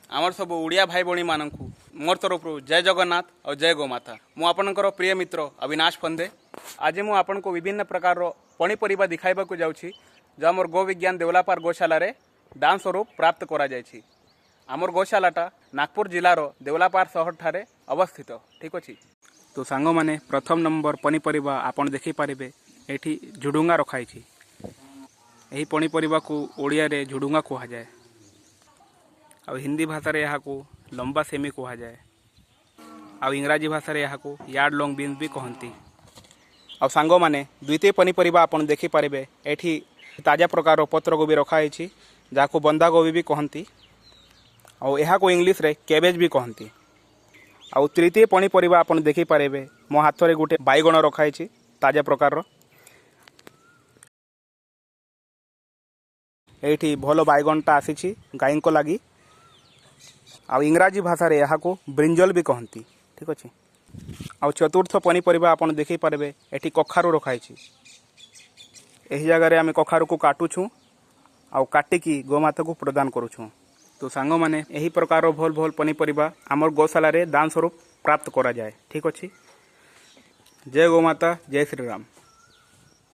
ଆମର ସବୁ ଓଡ଼ିଆ ଭାଇ ଭଉଣୀମାନଙ୍କୁ ମୋର ତରଫରୁ ଜୟ ଜଗନ୍ନାଥ ଆଉ ଜୟ ଗୋମାତା। ମୁଁ ଆପଣଙ୍କର ପ୍ରିୟ ମିତ୍ର ଅବିନାଶ ଫନ୍ଦେ। ଆଜି ମୁଁ ଆପଣଙ୍କୁ ବିଭିନ୍ନ ପ୍ରକାରର ପନିପରିବା ଦେଖାଇବାକୁ ଯାଉଛି, ଯାହା ଆମର ଗୋ ବିଜ୍ଞାନ ଦେଉଲାପାର ଗୋଶାଲାରେ ଦାନ ସ୍ୱରୂପ ପ୍ରାପ୍ତ କରାଯାଇଛି। ଆମର ଗୋଶାଲାଟା ନାଗପୁର ଜିଲ୍ଲାର ଦେଉଲାପାର ସହରଠାରେ ଅବସ୍ଥିତ। ଠିକ୍ ଅଛି ତ ସାଙ୍ଗମାନେ, ପ୍ରଥମ ନମ୍ବର ପନିପରିବା ଆପଣ ଦେଖିପାରିବେ, ଏଠି ଝୁଡୁଙ୍ଗା ରଖାହେଇଛି। ଏହି ପନିପରିବାକୁ ଓଡ଼ିଆରେ ଝୁଡୁଙ୍ଗା କୁହାଯାଏ ଆଉ ହିନ୍ଦୀ ଭାଷାରେ ଏହାକୁ ଲମ୍ବା ସେମି କୁହାଯାଏ ଆଉ ଇଂରାଜୀ ଭାଷାରେ ଏହାକୁ ୟାର୍ଡ ଲଙ୍ଗ ବିନ୍ସ ବି କହନ୍ତି। ଆଉ ସାଙ୍ଗମାନେ, ଦ୍ୱିତୀୟ ପନିପରିବା ଆପଣ ଦେଖିପାରିବେ, ଏଠି ତାଜା ପ୍ରକାରର ପତ୍ରକୋବି ରଖାହେଇଛି, ଯାହାକୁ ବନ୍ଧାକୋବି ବି କହନ୍ତି ଆଉ ଏହାକୁ ଇଂଲିଶରେ କ୍ୟାବେଜ୍ ବି କହନ୍ତି। ଆଉ ତୃତୀୟ ପନିପରିବା ଆପଣ ଦେଖିପାରିବେ, ମୋ ହାତରେ ଗୋଟେ ବାଇଗଣ ରଖାହେଇଛି ତାଜା ପ୍ରକାରର। ଏଇଠି ଭଲ ବାଇଗଣଟା ଆସିଛି ଗାଈଙ୍କ ଲାଗି ଆଉ ଇଂରାଜୀ ଭାଷାରେ ଏହାକୁ ବ୍ରିଞ୍ଜଲ ବି କହନ୍ତି। ଠିକ୍ ଅଛି। ଆଉ ଚତୁର୍ଥ ପନିପରିବା ଆପଣ ଦେଖିପାରିବେ, ଏଠି କଖାରୁ ରଖାହେଇଛି। ଏହି ଜାଗାରେ ଆମେ କଖାରୁକୁ କାଟୁଛୁ ଆଉ କାଟିକି ଗୋମାତାକୁ ପ୍ରଦାନ କରୁଛୁ। ତ ସାଙ୍ଗମାନେ, ଏହି ପ୍ରକାରର ଭଲ ଭଲ ପନିପରିବା ଆମର ଗୋଶାଲାରେ ଦାନ ସ୍ୱରୂପ ପ୍ରାପ୍ତ କରାଯାଏ। ଠିକ୍ ଅଛି। ଜୟ ଗୋମାତା, ଜୟ ଶ୍ରୀରାମ।